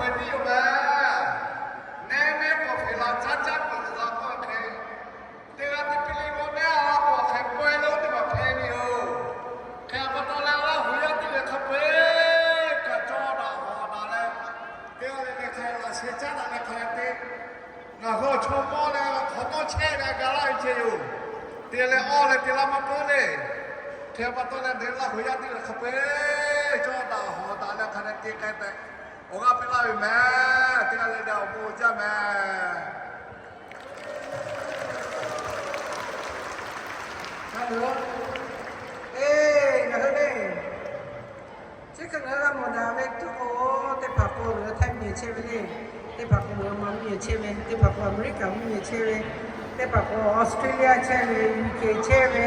Hk'e te yoˬ mehˍ. Nehˉ nehˉ k'awꞈ hpehꞈ la caˇ caˇ peuˬ la k'oˆ hk'e, teˇ g'aˇ teˇ piˇ le g'awˇ nehˉ a la k'o hk'e pawehˇ lo teˇ hpaˍ hpehꞈ ve yoˬ. Hk'e a pa taw leh Laˇ huˍ yaˇ teˇ g'aˇ hk'a peu-eˬ kaꞈ cawˇ daꞈ hawˍ daꞈ leh, teˇ g'aˇ le le hk'a laꞈ sheh caˉ daꞈ leh hk'a te, ngaˬ hui awˬ chaw mawˇ leh hk'awꞈ tawˇ chehˇ leh ga laˇ ve ceh yoˬ. Te leh awˇ leh te laˇ maˇ k'oˆ le. Hk'e a pa taw leh Laˇ huˍ yaˇ teˇ g'aˇ hk'a peu-eˬ cawˇ daꞈ hawˍ daꞈ leh hk'a te k'ai tehꞈ awˬ g'aˇ piˇ laˇ ve mehˍ. Teˇ g'aˇ le le awˬ bon jaˇ mehˍ. Eˬ, ngaˬ hui le, chi hk'e ngaˬ hui g'a mawˬ daꞈ ve tuˉ k'o, teˇ hpaˍ k'o ngaˬ hui Htaiˇ mvuhˇmiˬ chehˇ ve le, teˇ hpaˍ k'o ngaˬ hui Manˇ mvuhˇmiˬ chehˇ ve, teˇ hpaˍ k'o Aˍmeˍriˆkaˍ mvuhˇmiˬ chehˇ ve, teˇ hpaˍ k'o Australia chehˇ ve, U K chehˇ ve,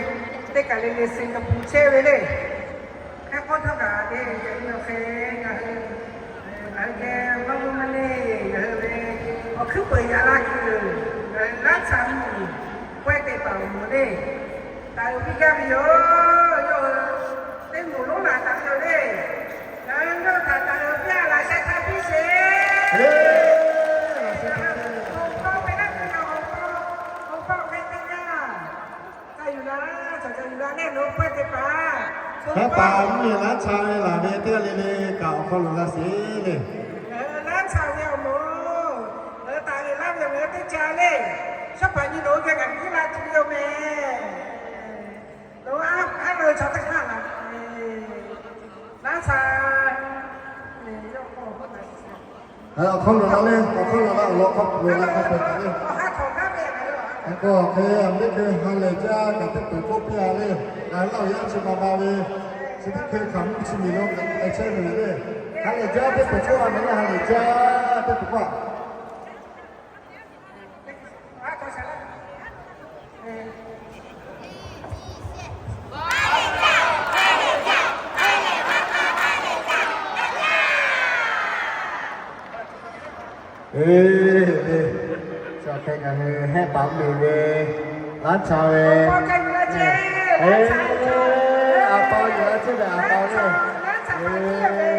teˇ kaˬ le le Singapore chehˇ ve le. Hk'e k'oˆ htawˇ kaꞈ le, yaꞈ nyi awˬ hk'e ngaˬ hui, ngaˬ hui geh maˇ mawˇ maˇ le, ngaˬ hui ve awˬ hkuiˉ peuˬ yaꞈ la kuiˬ, ngaˬ hui Laˇ Chaˍ mvuhˇmiˬ pawehˇ teˇ hpaˍ awˬ moˍ le, taˍ uiˍ piˇ gaˇ ve yoˬ. Yawˇ hui teˇ moˍ lonˉ laˬ taˍ ve yoˬ le. Ngaˬ hui yawˇ htaꞈ taˍ uiˍ piˇ a laꞈ sheh htaˇ piˇ sheˍ. Awˬ hk'aw hpehꞈ laˇ tuˬ yoˬ. Awˬ hk'aw, awˬ hk'aw hpehꞈ teˇ g'aˇ. Ca yuˬ la, cawˬ ca yuˬ la leh lo pawehˇ teˇ hpaˍ, Laˇ Chaˍ mvuhˇmiˬ Laˇ Chaˍ ve laˬ ve teˇ g'aˇ le le kaꞈ awˬ hk'aw lo g'a sheˍ le. Ngaˬ hui Laˇ Chaˍ ve awˬ moˍ, ngaˬ hui taˍ uiˍ laˇ ve ngaˬ hui teˇ ca le. Shawˉ paˍ nyi loˍ geh kaꞈ piˇ la tuˬ yoˬ mehˍ. Lo a, a lo chaw teˇ hk'aˇ laˬ, Laˇ Chaˍ, awˬ hk'aw lo la le, awˬ hk'aw lo la, awˬ lawn hk'aw lo la hk'a peu-eˬ le. Hk'e k'o hk'e a mehˉ hk'e ha lehˬ jaˇ kaꞈ teˇ peuˬ k'oˆ piˇ a le. Ngaˬ hui Laˇ huˍ yaˇ chi ma ba ve, chi teˇ hkui hkaoˍ mvuhˇ chi miˬ lo ngaˬ hui k'ai chehˇ ve le. Ha lehˬ jaˇ teˇ peuˬ k'oˆ a mehˍ le, ha lehˬ jaˇ teˇ peuˬ k'oˆ a. Eˬ, le, chi hk'e ngaˬ hui Hehˆ paˍ mvuhˇ miˬ ve, Laˇ Chaˍ ve, eˬ, a pa yuˬ la chehˇ ve a pa le.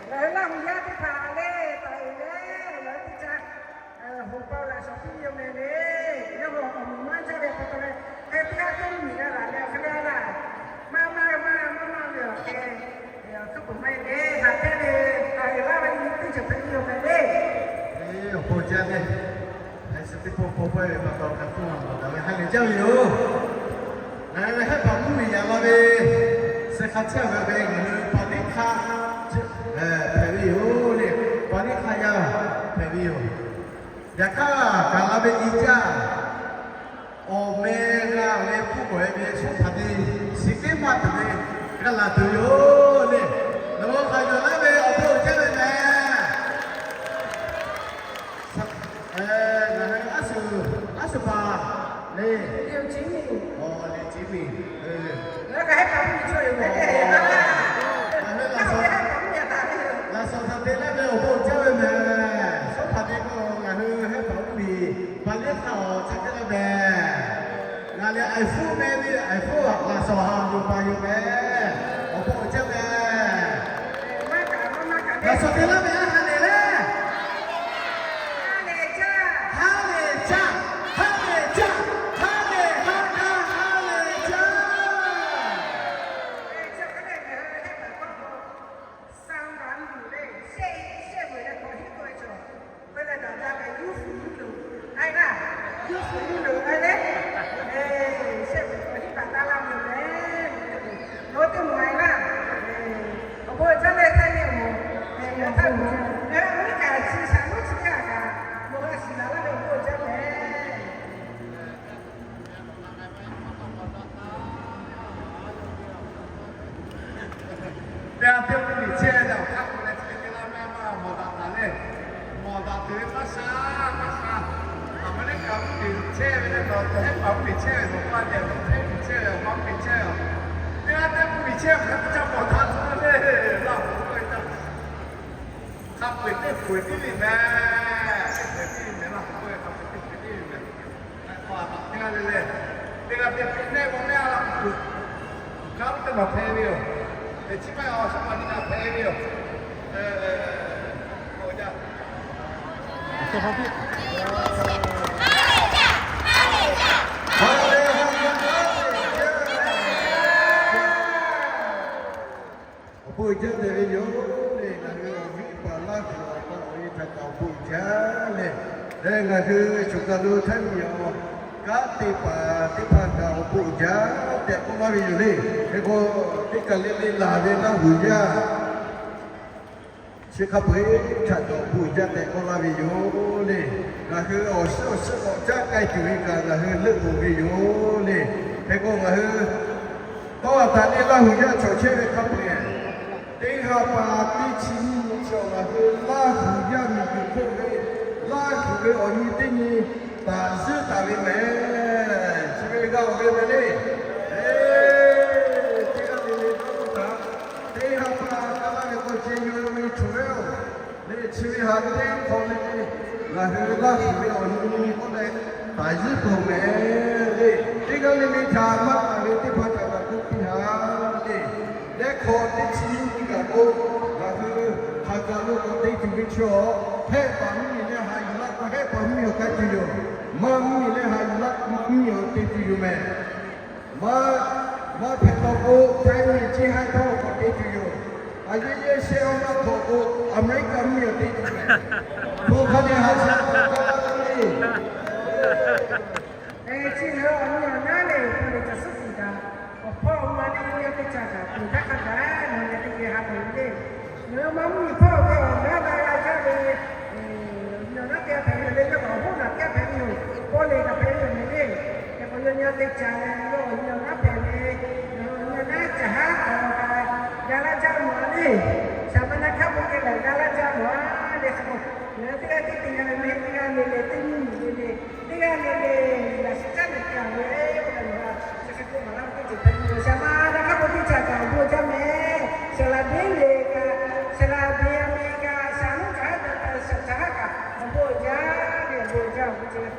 Ngaˬ hui Laˇ huˍ yaˇ teˇ hpaˍ le, taˍ uiˍ le, ngaˬ hui teˇ ca hoꞈ pa laꞈ shawˍ piˇ ve yoˬ mehˍ le. Yawˇ hui awˬ moˍ maˇ jaˇ ve pa taw leh, hk'e teˇ g'aˇ teˇ mvuhˇmiˬ g'a laˬ leh awˬ hk'e le laˇ. Maˇ maˇ maˇ maˇ maˇ ve awˬ hk'e, awˬ hkuiˉ peuˬ maˇ heˆ le. Haꞈ pehnˇ ve, taˍ uiˍ laˇ ve nyi teˇ ceuˬ hpehꞈ ve yoˬ mehˍ le. Eˬ, awˬ bon jaˇ le. Hk'e chi teˇ pawˆ pawˆ pawehˇ ve pa taw hk'a hpawˇ a mawˬ daꞈ ve ha lehˬ jaˇ ve yoˬ. Ngaˬ hui ve Hehˆ paˍ mvuhˇmiˬ yaꞈ la ve, suh hk'a chehˇ ve ngaˬ hui paˍ teˇ hk'aˇ hpehꞈ ve yoˬ le. Paˍ teˇ hk'aˇ yaˇ hpehꞈ ve yoˬ. Yaꞈ hk'aˇ, gaˬ la ve i jaˇ, awˬ meh g'a ve hpfuhˇ k'awꞈ e ve shawˉ hpaˍ te, chi teˇ maˇ tuˬ ve g'a laˬ tuˬ yoˬ le. Nawˬ hui hk'aˬ yaˬ laˇ ve awˬ bon uiˍ jaˇ ve mehˍ. Ngaˬ hui aˉ shuˍ, aˉ shuˍ paˍ le, awˬ liꞈ ciˉ miˬ, ngaˬ hui laꞈ shawˍ htaꞈ te laˇ ve awˬ bon uiˍ jaˇ ve mehˍ. Shawˉ hpaˍ te k'o ngaˬ hui Hehˆ paˍ mvuhˇmiˬ paˍ liˇ hk'aˇ awˬ ca teˇ g'aˇ mehˍ. Ngaˬ lehˬ Aiˍ hpfuhˇ meh ve Aiˍ hpfuhˇ laꞈ shawˍ ha yoˬ paˍ yoˬ mehˍ. Awˬ bon uiˍ jaˇ mehˍ. Laꞈ shawˍ te laˇ ve aˉ ha lehˬ le. Ha lehˬ jaˇ, ha lehˬ jaˇ, ha lehˬ ha lehˬ jaˇ. Teˇ g'aˇ teˇ mvuhˇmiˬ chehˇ ve leh awˬ hk'aˇ k'oˆ leh chi hk'e te laˇ mehˆ maˇ mawˬ daꞈ taˍ le. Mawˬ daꞈ tuˬ ve maˇ sha, maˇ sha. Aˍmeˍriˆkaˍ mvuhˇmiˬ chehˇ ve le, nawˬ Hehˆ paˍ mvuhˇmiˬ chehˇ ve, nawˬ k'oˆ a tehꞈ nawˬ Hehˆ miˬ chehˇ ve, awˬ pa mvuhˇmiˬ chehˇ ve. Teˇ g'aˇ teˇ mvuhˇmiˬ chehˇ ve hk'aˬ hk'e ca mawˬ daꞈ tuˬ le. Laˇ huˍ k'oˆ ve ca hk'a peu-eˬ teˇ peu-eˬ tiˉ ve mehˍ. Teˇ peu-eˬ tiˉ ve mehˍ, Laˇ huˍ k'oˆ ve hk'a peu-eˬ teˇ peu-eˬ tiˉ ve mehˍ. Teˇ g'aˇ teˇ hk'e nehˆ g'aw nehˆ a la tuˬ, kanˉ teˇ maˬ hpehꞈ ve yoˬ. Teꞈ chiˉ maˇ awˬ shaˉ paˍ nyi kaꞈ hpehꞈ ve yoˬ. Awˬ Awˬ bon uiˍ jaˇ tehꞈ ve yoˬ le. Ngaˬ hui awˬ viˉ paˍ Laˇ huˍ awˬ pa awˬ e htaꞈ kaꞈ awˬ bon uiˍ jaˇ leh, leh ngaˬ hui choˬ kaˬ lo htaiˇ miˬ awˬ kanˉ te paˍ teˇ hpaˍ kaꞈ awˬ bon uiˍ jaˇ tehꞈ k'oˆ laˇ ve yoˬ le. Hk'e k'o, teˇ kaˬ le le laˬ ve Laˇ huˍ yaˇ chi hk'a peu-eˬ htaꞈ kaꞈ awˬ bon uiˍ jaˇ tehꞈ k'oˆ laˇ ve yoˬ le. Ngaˬ hui awˬ suhˉ awˬ suhˉ k'awꞈ caˉ k'ai tuˬ ve kaꞈ ngaˬ hui leuˆ poˬ ve yoˬ le. Hk'e k'o, ngaˬ hui tawˇ htaꞈ le Laˇ huˍ yaˇ cawˬ chehˇ ve hk'a peu-eˬ, teˇ ha pa teˇ chi nyiˇ nyi chi awˬ ngaˬ hui Laˇ huˍ yaˇ miˬ guiˬ hk'oˆ ve Laˇ huˍ ve awˬ nyi teˇ nyi taˍ zuhˆ taˍ ve mehˍ. Chi ve g'a awˬ ve mehˍ le. Teˇ g'aˇ le le dawˇ htaꞈ teˇ ha pa kaˇ laˇ ve k'o, ceh yaw ve choˬ ve-oˬ le. Chi ve ha teˇ hk'awꞈ le, ngaˬ hui Laˇ huˍ ve awˬ nyi k'oˆ leh taˍ zuhˆ peuˬ mehˍ le. Teˇ g'aˇ le le htaꞈ maˇ taˍ ve teˇ hpaˍ htaꞈ kaꞈ k'oˆ piˇ ha le. Leh hk'awꞈ teˇ chi nyiˇ nyi kaꞈ k'o, ngaˬ hui hk'aˬ kaˬ lo k'awꞈ te tuˬ ve chaw, hehˆ paˍ mvuhˇmiˬ leh haꞈ yuˬ laˇ k'o, hehˆ paˍ mvuhˇmiˬ awˬ k'ai tuˬ yoˬ. Maˇ mvuhˇmiˬ leh haꞈ yuˬ laˇ k'o, maˇ mvuhˇmiˬ awˬ te tuˬ yoˬ mehˍ. Maˇ, maˇ hpehꞈ taw k'o, China chi haiˬ htaˇ k'awꞈ te tuˬ yoˬ. A yeˇ yeˇ shehˆ awˬ maˇ hk'awꞈ k'o, America mvuhˇmiˬ awˬ te tuˬ mehˍ. Hpu hk'a dehꞈ ha shaꞈ k'awꞈ k'ai le. Chi ngaˬ hui awˬ nyi awˬ naˉ lehˬ, hpu lehˬ caˬ suhˉ tiˍ kaꞈ, awˬ hpawˇ awˬ ma teˇ nyi teˇ ca kaꞈ ponˬ htaˇ hk'a gaˬ, nawˬ lehˬ teˇ geh ha peuˬ ve le. Ngaˬ hui maˇ mvuhˇmiˬ hpawˇ ve awˬ g'aˇ na g'a jaˇ ve, awˬ nyi awˬ naˉ teˇ g'aˇ hpehꞈ ve yoˬ le. Yawˇ kaꞈ awˬ hoˉ naˬ teˇ g'aˇ hpehꞈ ve yoˬ. Pawˇ lehˬ kaꞈ hpehꞈ ve yoˬ mehˍ le. Hk'e k'o, yawˇ nyi teˇ ca leh yawˇ awˬ nyi awˬ naˉ hpehꞈ ve, awˬ nyi awˬ naˉ caˬ haˉ k'awꞈ kaꞈ ga laˇ jaˇ mawˬ a le. Shaˍ ma na hk'aˇ bon keh lehˬ ga laˇ jaˇ mawˬ a le. Hk'e k'o, ngaˬ hui teˇ g'aˇ tiˉ te g'a ve mehˍ, teˇ g'aˇ le le teˇ nyi le le, teˇ g'aˇ le le laꞈ sheh caˉ leh kaꞈ ve, k'oˆ leh nawˬ hui chi hk'e k'oˆ maˍ laˇ ve teˇ ceuˬ hpehꞈ ve yoˬ. Shaˍ ma na hk'aˇ bon teˇ ca kaꞈ awˬ bon jaˇ mehˍ. Shaˍ laꞈ deˉ le kaꞈ, shaˍ laꞈ deˉ a mehˍ kaꞈ, shaˍ nuˇ caˬ haˉ kaꞈ, shaˍ caˬ haˉ kaꞈ awˬ bon jaˇ le, awˬ bon jaˇ awˬ bon jaˇ.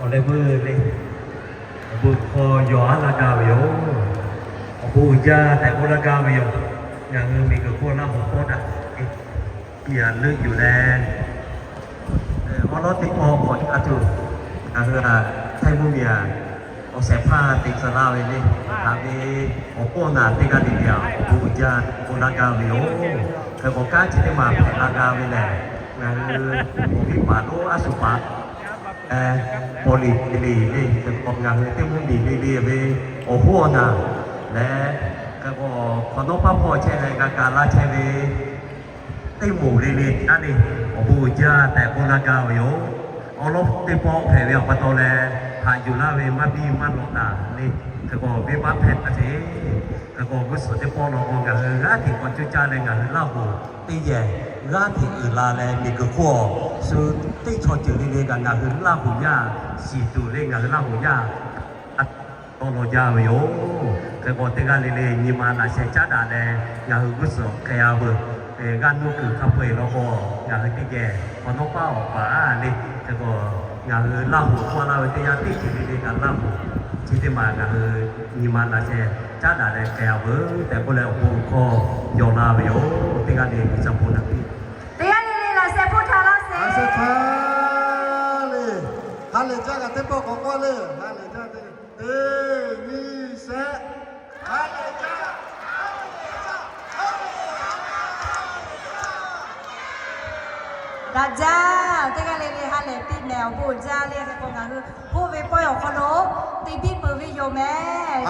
Awˬ leh veuˬ le, awˬ bon hkawˇ yawˬ haˉ laˇ gaˇ ve yoˬ. Awˬ bon uiˍ jaˇ tehꞈ k'oˆ laˇ gaˇ ve yoˬ. Ngaˬ hui miˬ guiˬ hk'oˆ Laˇ huˍ pawˆ daꞈ ve, miˬ a leuˆ yuˬ leh, awˉ lawˉ teˇ pawˆ hk'awꞈ a tuˬ, ngaˬ hui a Htaiˇ mvuhˇmiˬ a awˬ shehˍ hpaˇ te tcuh laˇ ve le. Haꞈ ve awˬ pawˆ naˬ teˇ g'aˇ le le a awˬ bon uiˍ jaˇ k'oˆ laˇ gaˇ ve yoˬ. Hk'e k'awꞈ kanˉ chi teˇ maˬ hpehꞈ la g'a ve lehˬ, ngaˬ hui awˬ viˉ paˍ lonˉ a shu paˍ, paw liꞈ te le le, hk'e k'awꞈ ngaˬ hui teˇ mvuhˇmiˬ le le ve awˬ hoˉ awˬ naˬ leh, hk'e k'awꞈ hk'awꞈ nawˉ paˇ hpawˇ chehˇ leh g'a ga laˇ chehˇ ve teˇ moˍ le le taˇ le, awˬ bon uiˍ jaˇ tehꞈ k'oˆ laˇ gaˇ ve yoˬ. Awˉ lawˉ teˇ pawˆ hpehꞈ ve awˬ pa taw leh, haꞈ yuˬ laˇ ve maˇ biˇ maˇ lawꞈ taˍ le. Hk'e k'awꞈ venˇbaˆ hpehꞈ taˍ sheˍ. Hk'e k'awꞈ g'uˇ suhˍ teˇ pawˆ law k'o, ngaˬ hui g'aˇ hteꞈ k'awꞈ cuˇ caˇ leh ngaˬ hui Laˇ huˍ teˇ yehˬ g'aˇ hteꞈ uiˍ la leh miˬ guiˬ hk'oˆ awˬ shu teˇ chaw ceuˬ le le kaꞈ ngaˬ hui Laˇ huˍ yaˇ shiˍ tuˬ le, ngaˬ hui Laˇ huˍ yaˇ a tawˇ law jaˇ ve yoˬ. Hk'e k'o, teˇ g'aˇ le le nyi ma laꞈ sheh caˉ daꞈ leh, ngaˬ hui g'uˇ suhˍ hk'e a veuˬ, g'aˇ nuˇ kuiˬ hk'a peu-eˬ law k'o, ngaˬ hui teˇ geh hk'awꞈ nawˉ paˇ awˬ paˍ a le. Hk'e k'o, ngaˬ hui Laˇ huˍ k'oˆ laˇ ve teˇ yanˇ teˇ ceuˬ le le kaꞈ Laˇ huˍ chi teˇ maˬ ngaˬ hui nyi ma laꞈ sheh caˉ daꞈ leh hk'e a veuˬ tehꞈ k'oˆ leh awˬ bon hkawˇ yawˬ la ve yoˬ. Teˇ g'aˇ le le G'uiˬsha bon naꞈ piˇ. Teˇ g'aˇ le le laꞈ sheh hpfuhˇ htaꞈ laˇ sheˍ. Laꞈ sheh htaꞈ le, ha lehˬ jaˇ kaꞈ teˇ pawˆ k'awꞈ k'oˆ le, ha lehˬ jaˇ teˇ, teˇ nyiˇ shehˆ, ha lehˬ jaˇ. Daꞈ jaˇ. Teˇ g'aˇ le le ha lehˬ piˇ mehˍ, awˬ bon uiˍ jaˇ le. Hk'e k'o ngaˬ hui hpoˆ ve pawehˇ awˬ hk'aw lo te biˇ peuˬ ve yoˬ mehˍ.